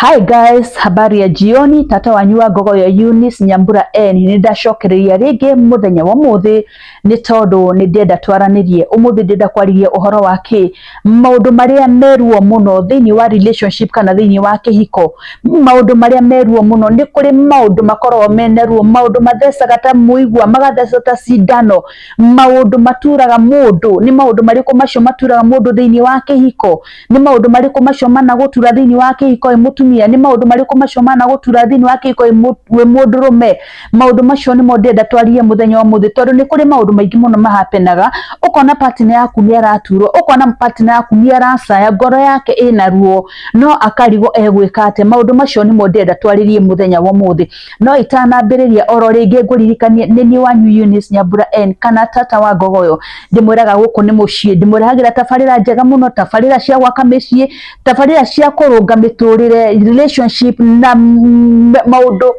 Hi guys, habari ya jioni. Tata wanyu wa Ngogoyo Eunice Nyambura N nĩ ndacokereria rĩngĩ mũthenya wa ũmũthĩ nĩ tondũ nĩ ndĩrenda twaranĩrie. Ũmũthĩ ndĩrenda kwarĩria ũhoro wa kĩ maũndũ marĩa meruo mũno thĩinĩ wa relationship kana thĩinĩ wa kĩhiko. Maũndũ marĩa meruo mũno, nĩ kũrĩ maũndũ makoragwo mena ruo, maũndũ mathecaga ta mũigua, magatheca ta cindano, maũndũ maturaga mũndũ. Nĩ maũndũ marĩkũ macio maturaga mũndũ thĩinĩ wa kĩhiko? Nĩ maũndũ marĩkũ macio managũtura thĩinĩ wa kĩhiko wĩ mũtumia? Nĩ maũndũ marĩkũ macio managũtura thĩinĩ wa kĩhiko wĩ mũndũrũme? Maũndũ macio nĩmo ndĩrenda twarie mũthenya wa ũmũthĩ, tondũ nĩ kũrĩ maũndũ maingĩ mũno mahapenaga. Ũkona partner yaku nĩ araturwo, ũkona partner yaku nĩ aracaya, ngoro yake ĩna ruo, no akarigwo egwĩka atĩa. Maũndũ macio nĩmo ndĩrenda twarĩrie mũthenya wa ũmũthĩ. No itanambĩrĩria, oro rĩngĩ ngũririkanie nĩ niĩ wanyu Eunice Nyambura N kana tata wa Ngogoyo. Ndĩmwĩraga gũkũ nĩ mũciĩ, ndĩmũrehagĩra tabarĩra njega mũno, tabarĩra cia gwaka mĩciĩ, tabarĩra cia kũrũnga mĩtũrĩre, relationship na maũndũ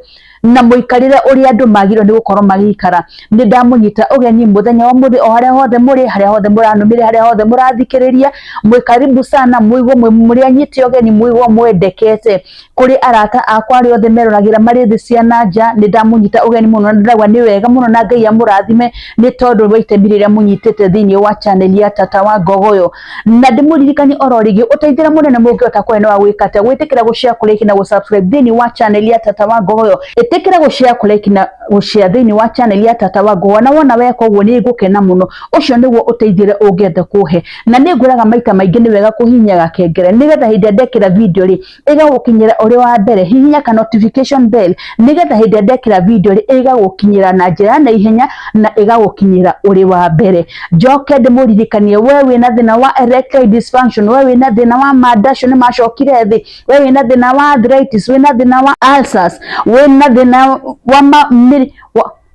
na mũikarĩre ũrĩa andũ magĩrĩirwo nĩ gũkorwo magĩikara. Nĩ ndamũnyita ũgeni mũthenya wa ũmũthĩ, o harĩa hothe mũrĩ, harĩa hothe mũranũmĩrĩra, harĩa hothe mũrathikĩrĩria, mwĩ karibu sana, mũigwo mũrĩ anyite ũgeni, mũigwo mwendekete. Kũrĩ arata akwa arĩa othe meroragĩra marĩ thĩ cia na nja, nĩ ndamũnyita ũgeni mũno na ndĩrauga nĩ wega mũno na Ngai amũrathime nĩ tondũ wa itemi rĩrĩa mũnyitĩte thĩinĩ wa channel ya Tata wa Ngogoyo. Na ndĩmũririkanie oro rĩngĩ, ũteithĩra mũnene mũngĩhota kũhe nĩ wa gwĩka atĩa? Gwĩtĩkĩra gũ-share, kũ-like na gũ-subscribe thĩinĩ wa channel ya Tata wa Ngogoyo. Ĩtĩkĩra gũ-share, kũ-like na gũ-share thĩinĩ wa channel ya Tata wa Ngogoyo, na wona weka ũguo nĩ ngũkena mũno. Ũcio nĩguo ũteithĩre ũngĩenda kũhe. Na nĩ ngwĩraga maita maingĩ nĩ wega kũhihinya gakengere nĩgetha hĩndĩ ĩrĩa ndekĩra video rĩ, ĩgagũkinyĩra ũrĩ wa mbere. Hihinya ka notification bell nĩgetha hĩndĩ ĩrĩa ndekĩra video rĩ, ĩgagũkinyĩra na njĩra ya naihenya na ĩgagũkinyĩra ũrĩ wa mbere. Njoke ndĩmũririkanie, we wĩna thĩna wa erectile dysfunction, we wĩna thĩna wa mandacio nĩ macokire thĩ, we wĩna thĩna wa arthritis, wĩna thĩna wa ulcers, wĩna thĩna wa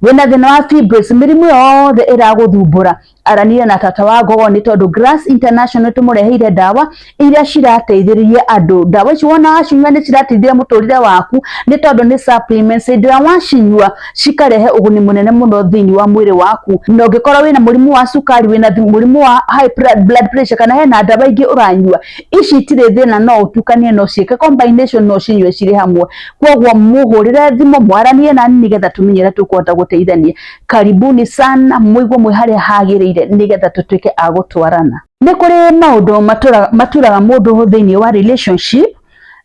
wĩna thĩna wa fibroids, mĩrimũ yothe ĩragũthumbũra, aranĩria na Tata wa Ngogo, nĩ tondũ Grass International tũmũreheire ndawa iria cirateithĩrĩria andũ. Ndawa ici wona wacinyua nĩ cirateithia mũtũrĩre waku, nĩ tondũ nĩ supplements. Hĩndĩ ĩrĩa wacinyua cikarehe ũguni mũnene mũno thĩinĩ wa mwĩrĩ waku. Na ũngĩkorwo wĩna mũrimũ wa cukari, wĩna mũrimũ wa high blood pressure, kana hena ndawa ingĩ ũranyua, ici itirĩ thĩna, no ũtukanie, no ciĩke combination, no cinyue cirĩ hamwe. Koguo mũhũrĩre thimũ, mwaranie nani nĩgetha tũmenye ũrĩa tũkũhota gũteithania. Karibuni sana, mũigwo mwĩ harĩa hagĩrĩire nĩgetha tũtuĩke a gũtwarana. Nĩ kũrĩ maũndũ maturaga mũndũ thĩinĩ wa relationship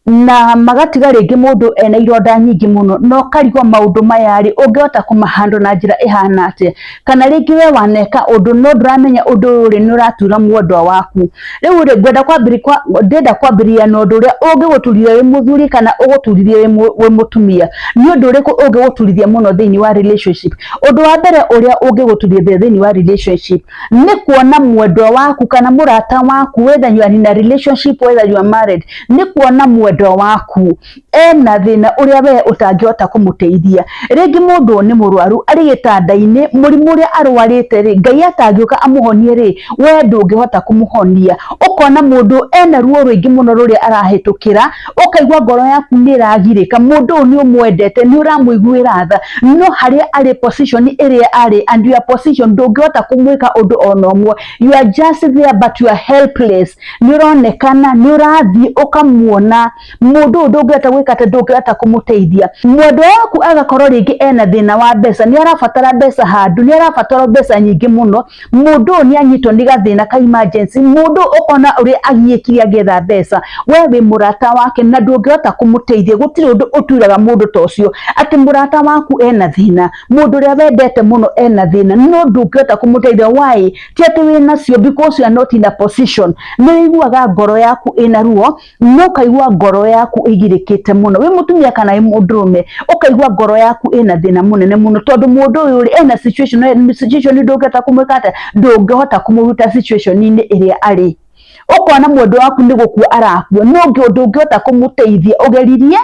na magatiga rĩngĩ mũndũ ena ironda nyingĩ mũno, na ũkarigwo maũndũ maya rĩ, ũngĩhota kũmahandle na njĩra ĩhana atĩa? Kana rĩngĩ we waneka ũndũ no ndũramenya ũndũ ũyũ rĩ, nĩ ũratura mwendwa waku. Rĩu rĩ, ngwenda kwambĩrĩria, ndĩrenda kwambĩrĩria na ũndũ ũrĩa ũngĩgũturithia wĩ mũthuri kana ũgũturithie wĩ mũtumia. Nĩ ũndũ ũrĩkũ ũngĩgũturithia mũno thĩinĩ wa relationship? Ũndũ wa mbere ũrĩa ũngĩgũturithia thĩinĩ wa relationship nĩ kuona mwendwa waku kana mũrata waku, whether you are in a relationship, whether you are married, nĩ kuona mwendwa waku ena thĩna ũrĩa we ũtangĩhota kũmũteithia. Rĩngĩ mũndũ nĩ mũrwaru, arĩ gĩtanda-inĩ, mũrimũ ũrĩa arwarĩte rĩ, Ngai atangĩũka amũhonie rĩ, we ndũngĩhota kũmũhonia. Ũkona mũndũ ena ruo rũingĩ mũno rũrĩa arahĩtũkĩra, ũkaigua ngoro yaku nĩ ĩragirĩka. Mũndũ ũyũ nĩ ũmwendete, nĩ ũramũiguĩra tha, no harĩa arĩ, position ĩrĩa arĩ and your position, ndũngĩhota kũmwĩka ũndũ ona ũmwe. You are just there but you are helpless. Nĩ ũronekana nĩ ũrathiĩ ũkamuona mũndũ ũyũ, ndũngĩhota gwĩka atĩ, ndũngĩhota kũmũteithia. Mwendwa waku agakorwo rĩngĩ ena thĩna wa mbeca, nĩ arabatara mbeca handũ, nĩ arabatara mbeca nyingĩ mũno. Mũndũ ũyũ nĩ anyitwo nĩ gathĩna ka emergency, mũndũ ũkona ũrĩa agiĩkire agĩetha mbeca. We wĩ mũrata wake na ndũngĩhota kũmũteithia. Gũtirĩ ũndũ ũturaga mũndũ ta ũcio, atĩ mũrata waku ena thĩna, mũndũ ũrĩa wendete mũno ena thĩna, no ndũngĩhota kũmũteithia. Why? Ti atĩ wĩnacio, because you are not in a position. Nĩ ũiguaga ngoro yaku ĩna ruo, no ũkaigua ngoro yaku ĩgirĩkĩte mũno, wĩ mũtumia kana wĩ mũndũrũme, ũkaigua ngoro yaku ĩna thĩna mũnene mũno, tondũ mũndũ ũyũ rĩ, ena situation, ndũngĩhota kũmwĩka atĩa, ndũngĩhota kũmũruta situation-inĩ ĩrĩa arĩ. Ũkona mwendwa waku nĩ gũkua arakua, no ndũngĩhota kũmũteithia. Ũgeririe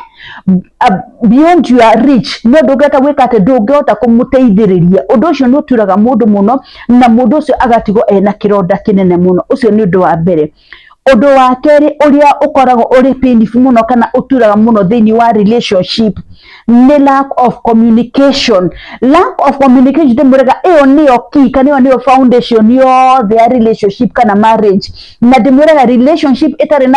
beyond your reach, no ndũngĩhota gwĩka atĩ, ndũngĩhota kũmũteithĩrĩria. Ũndũ ũcio nĩ ũturaga mũndũ mũno, na mũndũ ũcio agatigwo ena kĩronda kĩnene mũno. Ũcio nĩ ũndũ wa mbere. Ũndũ wa kerĩ ũrĩa ũkoragwo ũrĩ painful mũno kana ũturaga mũno thĩinĩ wa relationship Nĩ lack of communication. Lack of communication, ndĩmwĩraga ĩyo nĩyo key kana ĩyo nĩyo foundation yothe ya relationship kana marriage. Na ndĩmwĩraga relationship ĩtarĩ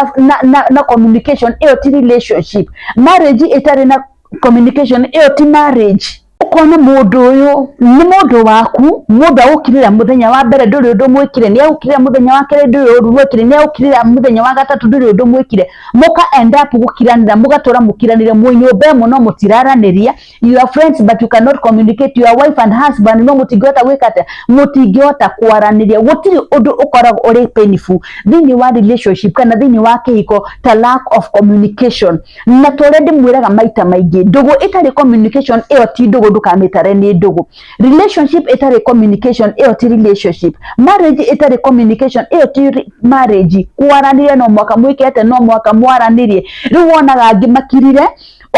na communication, ĩyo ti relationship. Marriage ĩtarĩ na communication, ĩyo ti marriage. Ũkona mũndũ ũyũ nĩ mũndũ waku, mũndũ agũkirĩra mũthenya wa mbere ndũrĩ ũndũ mwĩkire, nĩ agũkirĩra mũthenya wa kerĩ ndũrĩ ũndũ mwĩkire, nĩ agũkirĩra mũthenya wa gatatũ ndũrĩ ũndũ mwĩkire, mũka end up gũkiranĩra, mũgatũra mũkiranĩre mwĩ nyũmba ĩmwe no mũtiraranĩria. You are friends but you cannot communicate. You are wife and husband no mũtingĩhota gwĩka atĩa? Mũtingĩhota kwaranĩria. Gũtirĩ ũndũ ũkoragwo ũrĩ painful thĩinĩ wa relationship kana thĩinĩ wa kĩhiko ta lack of communication. Na ta ũrĩa ndĩmwĩraga maita maingĩ, ndũgũ ĩtarĩ communication, ĩyo ti ndũgũ, ndũkamĩtare nĩ ndũgũ. Relationship ĩtarĩ communication, ĩyo ti relationship. Marriage ĩtarĩ communication, ĩyo ti marriage. Kwaranĩria no mwaka mwĩke atĩa? No mwaka mwaranĩrie. Rĩu wonaga angĩ makirire,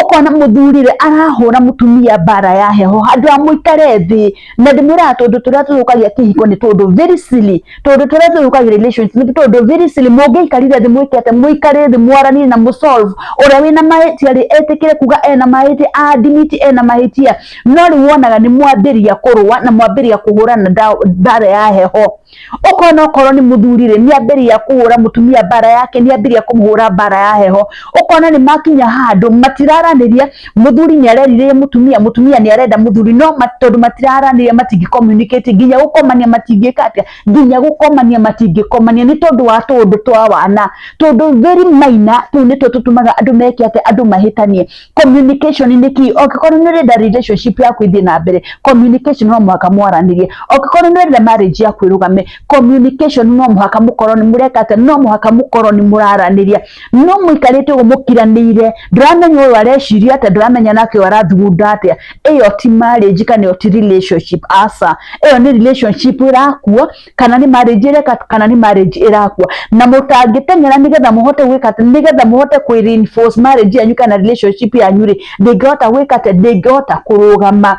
ũkona mũthuri rĩ arahũra mũtumia mbara ya heho handũ ha mũikare thĩ. Na ndĩmwĩraga tũndũ tũrĩa tũthũkagia kĩhiko nĩ tũndũ very silly, tũndũ tũrĩa tũthũkagia relationship nĩ tũndũ very silly. Mũngĩikarire thĩ, mwĩke atĩa? Mũikare thĩ mwaranĩrie na mũsolve. Ũrĩa wĩna mahĩtia rĩ etĩkĩre kuga ena mahĩtia, admit ena mahĩtia. No rĩu wonaga nĩ mwambĩrĩria kũrũa na mwambĩrĩria kũhũrana mbara ya heho. Ũkona okorwo nĩ mũthuri rĩ, nĩ ambĩrĩria kũhũra mũtumia mbara yake, nĩ ambĩrĩria kũmũhũra mbara ya heho. Ũkona nĩ makinya handũ matiraranĩria. Mũthuri nĩ arerirĩria mũtumia, mũtumia nĩ arenda mũthuri, no tondũ matiraranĩria, matingĩ communicate, nginya gũkomania matingĩka atĩa? Nginya gũkomania matingĩkomania, nĩ tondũ wa tũũndũ twa wana, tũndũ very minor. Tũu nĩtuo tũtũmaga andũ meke atĩa? Andũ mahĩtanie. Communication nĩ key. Ũngĩkorwo nĩ ũrenda relationship yaku ĩthiĩ na mbere, communication no mũhaka mwaranĩrie. Ũngĩkorwo nĩ ũrenda marriage yaku ĩrũgame, communication no mũhaka mũkorwo nĩ mũreka atĩa? No mũhaka mũkorwo nĩ mũraranĩria. No mũikarĩte ũguo mũkiranĩire, ndũramenya ũyũ areciria atĩa, ndũramenya nake ũyũ arathugunda atĩa, ĩyo ti marriage kana ĩyo ti relationship, aca. Ĩyo nĩ relationship ĩrakua kana nĩ marriage ĩreka kana nĩ marriage ĩrakua. Na mũtangĩteng'era nĩgetha mũhote gwĩka atĩ, nĩgetha mũhote kwĩ reinforce marriage yanyu kana relationship yanyu rĩ, ndĩngĩhota gwĩka atĩa? Ndĩngĩhota kũrũgama.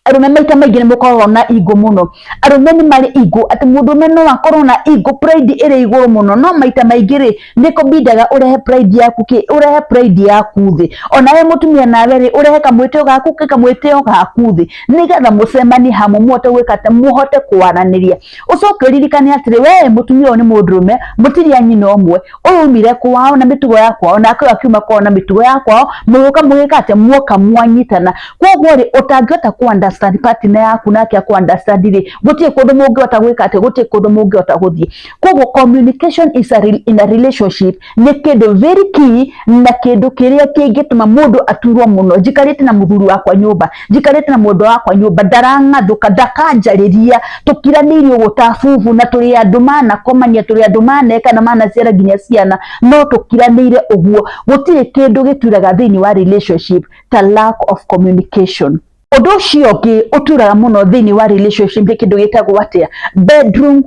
Arũme maita maingĩ nĩ mũkoragwo na ego mũno. Arũme nĩ marĩ ego, atĩ mũndũrũme no akorwo na ego, pride ĩrĩ igũrũ mũno. No maita maingĩ rĩ, nĩ kũbindaga ũrehe pride yaku kĩ, ũrehe pride yaku thĩ. Onawe mũtumia nawe rĩ, ũrehe kamwĩtĩo gaku kĩ, kamwĩtĩo gaku thĩ, nĩgetha mũcemanie hamwe, mũhote gwĩka atĩ, mũhote kwaranĩria. Ũcoke ũririkane atĩrĩ, we mũtumia ũyũ nĩ mũndũrũme, mũtirĩ a nyina ũmwe. Ũyũ umire kwao na mĩtugo ya kwao, nake ũyũ akiuma kwao na mĩtugo ya kwao. Mũgũka mũgĩka atĩa? Muoka mwanyitana. Koguo rĩ, ũtangĩhota ku understand partner yaku nake akũ understand rĩ, gũtirĩ kũndũ mũngĩhota gwĩka atĩ, gũtirĩ kũndũ mũngĩhota gũthiĩ. Koguo communication is a in a relationship nĩ kĩndũ very key na kĩndũ kĩrĩa kĩngĩtũma mũndũ aturwo mũno. Njikarĩte na mũthuri wakwa nyũmba, njikarĩte na mũndũ wakwa nyũmba, ndarang'athũka, ndakanjarĩria, tũkiranĩirie ũguo ta bubu, na tũrĩ andũ manakomania, tũrĩ andũ maneka na manaciara nginya ciana, no tũkiranĩire ũguo. Gũtirĩ kĩndũ gĩturaga thĩinĩ wa relationship ta lack of communication. Ũndũ ũcio ũngĩ ũturaga mũno thĩinĩ wa relationship nĩ kĩndũ gĩtagwo atĩa? Bedroom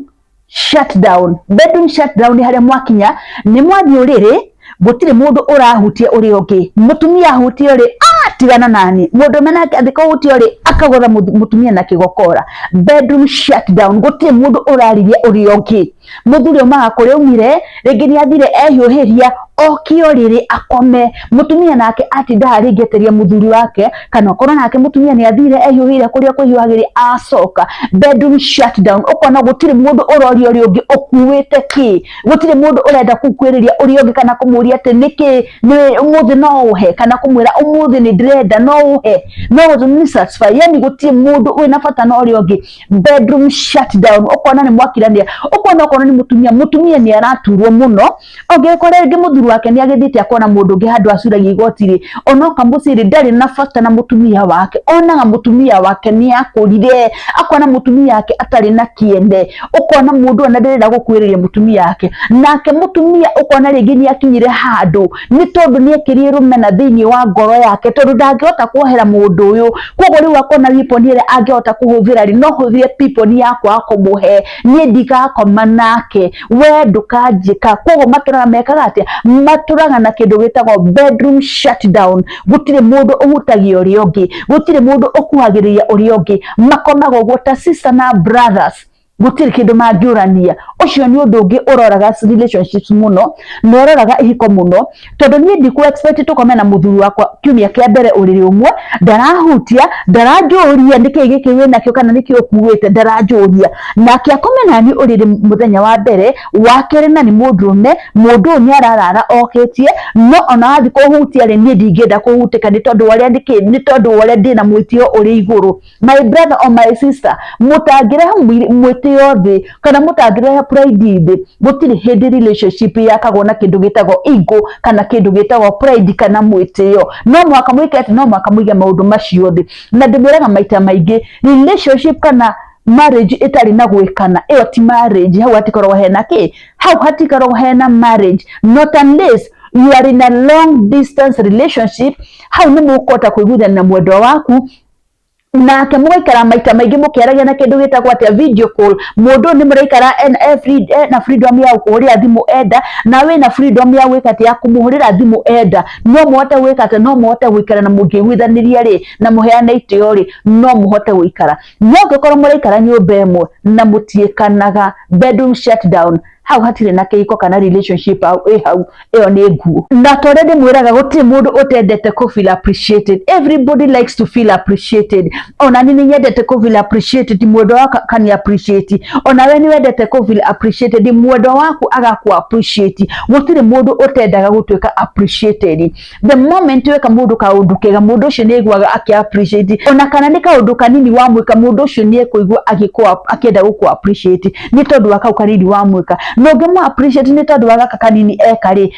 shutdown. Bedroom shutdown nĩ harĩa mwakinya nĩ mwathiĩ ũrĩrĩ, gũtirĩ mũndũ ũrahutia ũrĩa ũngĩ. Mũtumia ahutia ũrĩ, ah, tigana nani. Mũndũrũme nake athiĩ kũhutia ũrĩ, akagũtha mũtumia na kĩgokora. Bedroom shutdown, gũtirĩ mũndũ ũrarĩria ũrĩa ũngĩ. Mũthuri aumaga kũrĩa aumire, rĩngĩ nĩ athire ehiũhĩria, oke ũrĩrĩ akome. Mũtumia nake atinda harĩa eteria mũthuri wake, kana okorwo nake mũtumia nĩ athire ehiũhĩire kũrĩa kwĩhiũhagĩria, acoka. Bedroom shutdown, ũkona gũtirĩ mũndũ ũroria ũrĩa ũngĩ ũkuĩte kĩ, gũtirĩ mũndũ ũrenda gũkuĩrĩria ũrĩa ũngĩ kana kũmũria atĩ nĩkĩ nĩ ũmũthĩ no ũhe, kana kũmwĩra ũmũthĩ nĩ ndĩrenda no ũhe, no nĩ satisfy. Yani gũtirĩ mũndũ wĩna bata na ũrĩa ũngĩ. Bedroom shutdown, ũkona nĩ mwakiranĩra. Ũkona okorwo nĩ mũtumia, mũtumia nĩ araturwo mũno. Ũngĩkora rĩngĩ mũthuri wake nĩ agĩthiĩte akona mũndũ ũngĩ handũ acuragia igoti rĩ, ona oka mũciĩ rĩ, ndarĩ na bata na mũtumia wake. Onaga mũtumia wake nĩ akũrire, akona mũtumia wake atarĩ na kĩene. Ũkona mũndũ ona ndarenda gũkuhĩrĩria mũtumia wake. Nake mũtumia ũkona rĩngĩ nĩ akinyire handũ nĩ tondũ nĩ ekĩrire rũmena thĩinĩ wa ngoro yake, tondũ ndangĩhota kuohera mũndũ ũyũ. Koguo rĩu akona weapon ĩrĩa angĩhota kũhũthĩra rĩ, no hũthĩre weapon ya kwaga kũmũhe, niĩ ndigakoma nake, we ndũkanjĩka. Koguo matũraga mekaga atĩa? Matũraga na kĩndũ gĩtagwo bedroom shutdown. Gũtirĩ mũndũ ũhutagia ũrĩa ũngĩ, gũtirĩ mũndũ ũkuhagĩrĩria ũrĩa ũngĩ. Makomaga ũguo ta sister na brothers. Gũtirĩ kĩndũ mangĩũrania. Ũcio nĩ ũndũ ũngĩ ũroraga relationships mũno na ũroraga ihiko mũno, tondũ niĩ ndikũ expect tũkome na mũthuri wakwa kiumia kĩa mbere ũrĩrĩ ũmwe, ndarahutia, ndaranjũria nĩkĩĩ gĩkĩ wĩnakĩo kana nĩkĩĩ ũkuĩte, ndaranjũria. Nake akome naniĩ ũrĩrĩ mũthenya wa mbere, wa kerĩ na nĩ mũndũrũme, mũndũ ũyũ nĩ ararara okĩtie, no ona wathiĩ kũhutia rĩ, niĩ ndingĩenda kũhutĩka nĩ tondũ wa ũrĩa nĩkĩ, nĩ tondũ wa ũrĩa ndĩna mwĩtĩo ũrĩ igũrũ. My brother or my sister, mũtangĩrehe mwĩtĩo thĩ kana mũtangĩrehe pride thĩ, gũtirĩ hĩndĩ relationship yakagwo na kĩndũ gĩtagwo ego kana kĩndũ gĩtagwo pride kana mwĩtĩo. No mũhaka mwĩke atĩ, no mũhaka mũige maũndũ macio thĩ. Na ndĩmwĩraga maita maingĩ, relationship kana marriage ĩtarĩ na gwĩkana, ĩyo ti marriage. Hau hatikoragwo hena kĩ, hau hatikoragwo hena marriage, not unless you are in a long distance relationship. Hau nĩ mũkũhota kũiguithania na mwendwa waku, nake mũgaikara maita maingĩ mũkĩaragia na kĩndũ gĩtagwo atĩa, video call. Mũndũ ũyũ nĩ mũraikara ena freedom ya gũkũhũrĩra thimũ enda, na wĩna freedom ya gwĩka atĩa, ya kũmũhũrĩra thimũ enda. No mũhote gwĩka atĩa, no mũhote gũikara na mũngĩiguithanĩria rĩ, na mũheane itĩo rĩ, no mũhote gũikara. No angĩkorwo mũraikara nyũmba ĩmwe na mũtiĩkanaga, bedroom shutdown, hau hatirĩ na kĩhiko kana relationship hau ĩ hau, ĩyo nĩ nguo. Na ta ũrĩa ndĩmwĩraga, gũtirĩ mũndũ ũtendete kũ feel appreciated. Everybody likes to feel appreciated. Ona niĩ nĩ nyendete kũ feel appreciated, mwendwa wakwa akani appreciate. Ona we nĩ wendete kũ feel appreciated, mwendwa waku agakũ appreciate. Gũtirĩ mũndũ ũtendaga gũtuĩka appreciated. The moment weka mũndũ kaũndũ kega, mũndũ ũcio nĩ aiguaga akĩ appreciate. Ona kana nĩ kaũndũ kanini wamwĩka, mũndũ ũcio nĩ ekũigua akĩenda gũkũ appreciate nĩ tondũ wa kau kanini wamwĩka. Na ũngĩmũ appreciate nĩ tondũ wa gaka kanini eka rĩ,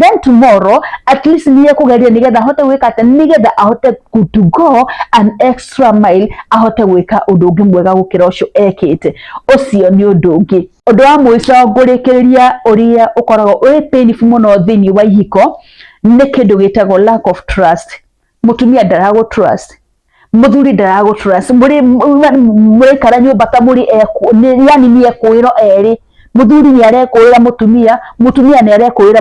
then tomorrow at least nĩ ekũgeria nĩgetha ahote gwĩka atĩa, nĩgetha ahote to go an extra mile, ahote gwĩka ũndũ ũngĩ mwega gũkĩra ũcio ekĩte. Ũcio nĩ ũndũ ũngĩ. Ũndũ wa mũico ngũrĩkĩrĩria, ũrĩa ũkoragwo ũrĩ painful mũno thĩinĩ wa ihiko, nĩ kĩndũ gĩtagwo lack of trust. Mũtumia ndaragũ trust, mũthuri ndaragũ trust. Mũrĩ mũraikara nyũmba ta mũrĩ, yani nĩ ekũĩro erĩ. Mũthuri nĩ arekũĩra mũtumia, mũtumia nĩ arekũĩra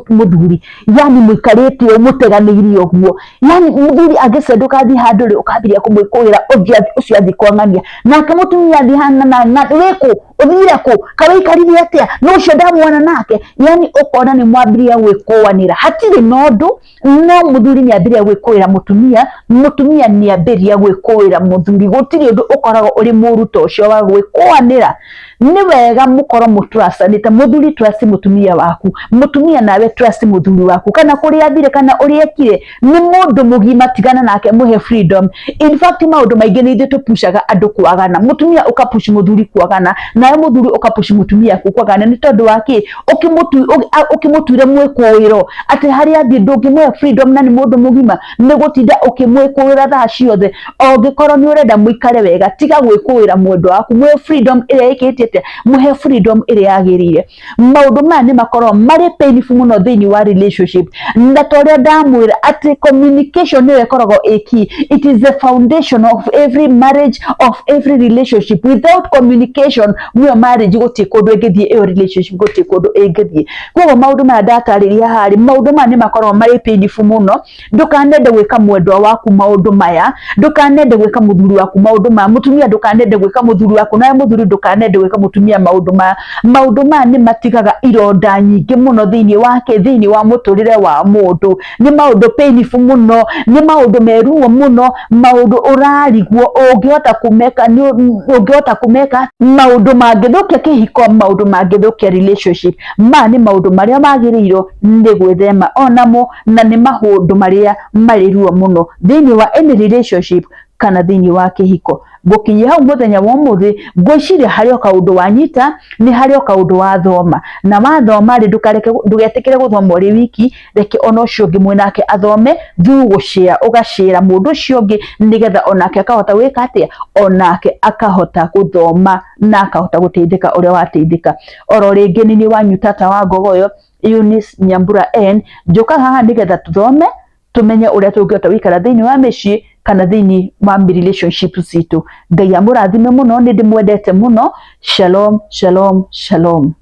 mũthuri, yani mũikarĩte ũũ mũteganĩirie ũguo. Yani mũthuri angĩcendũka athiĩ handũ rĩ, ũkambĩrĩria kũmwĩkũĩra ũcio athiĩ kwang'ania. Nake mũtumia athiĩ hana na wĩkũ, ũthire kũ, ka wĩikarire atĩa na ũcio ndamuona nake. Yani ũkona nĩ mwambĩrĩria gwĩkũanĩra, hatirĩ na ũndũ, no mũthuri nĩ ambĩrĩria gwĩkũĩra mũtumia, mũtumia nĩ ambĩrĩria gwĩkũĩra mũthuri. Gũtirĩ ũndũ ũkoragwo ũrĩ mũru ta ũcio wa gwĩkũanĩra. Nĩ wega mũkorwo mũtrustanĩte. Mũthuri, trust mũtumia waku. Mũtumia, nawe trust mũthuri waku. Kana kũrĩa athire kana ũrĩa ekire, nĩ mũndũ mũgima, tigana nake, mũhe freedom. In fact, maũndũ maingĩ nĩ ithuĩ tũpushaga andũ kwagana. Mũtumia ũkapush mũthuri kwagana, nawe mũthuri ũkapush mũtumia waku kwagana. Nĩ tondũ wa kĩ? Ũkĩmũtuire mwĩkũĩro atĩ harĩa athiĩ ndũngĩmũhe freedom, na nĩ mũndũ mũgima, nĩ gũtinda ũkĩmwĩkũĩra thaa ciothe. Ũngĩkorwo nĩ ũrenda mũikare wega, tiga gwĩkũĩra mwendwa waku, mũhe freedom ĩrĩa ĩkĩte atĩa, mũhe freedom ĩrĩa yagĩrĩire. Maũndũ maya nĩ makoragwo marĩ painful mũno thĩinĩ wa relationship. Na ta ũrĩa ndamwĩra atĩ communication nĩyo ĩkoragwo ĩ key. It is the foundation of every marriage, of every relationship. Without communication, nĩyo marriage gũtirĩ kũndũ ĩngĩthiĩ, ĩyo relationship gũtirĩ kũndũ ĩngĩthiĩ. Koguo maũndũ maya ndatarĩria harĩ, maũndũ maya nĩ makoragwo marĩ painful mũno. Ndũkanende gwĩka mwendwa waku maũndũ maya, ndũkanende gwĩka mũthuri waku maũndũ maya. Mũtumia, ndũkanende gwĩka mũthuri waku, nawe mũthuri, ndũkanende gwĩka mũtumia maũndũ maya. Maũndũ maya nĩ matigaga ironda nyingĩ mũno thĩinĩ wake, thĩinĩ wa mũtũrĩre wa mũndũ. Nĩ maũndũ painful mũno, nĩ maũndũ meruo mũno, maũndũ ũrarigwo ũngĩhota kũmeka, ũngĩhota kũmeka, maũndũ mangĩthũkia kĩhiko, maũndũ mangĩthũkia relationship. Maya nĩ maũndũ marĩa magĩrĩirwo nĩ gwĩthema onamo, na nĩ maũndũ marĩa marĩ ruo mũno thĩinĩ wa any relationship kana thĩinĩ wa kĩhiko. Ngũkinyia hau mũthenya wa ũmũthĩ. Ngwĩciria harĩ o kaũndũ wanyita, nĩ harĩ o kaũndũ wathoma. Na wathoma rĩ, ndũkareke, ndũgetĩkĩre gũthoma ũrĩ wiki, reke ona ũcio ũngĩ mwĩnake athome through gũshare, ũgashare mũndũ ũcio ũngĩ nĩgetha onake akahota gwĩka atĩa, onake akahota gũthoma na akahota gũteithĩka ũrĩa wateithĩka. Oro rĩngĩ, nĩ niĩ wanyu tata wa Ngogoyo, Eunice Nyambura N. Njũkaga haha nĩgetha tũthome, tumenye ũrĩa tũngĩhota gũikara thĩinĩ wa mĩciĩ kana thĩinĩ wa relationship citũ. Ngai amũrathime mũno, nĩ ndĩmwendete mũno. Shalom, shalom, shalom.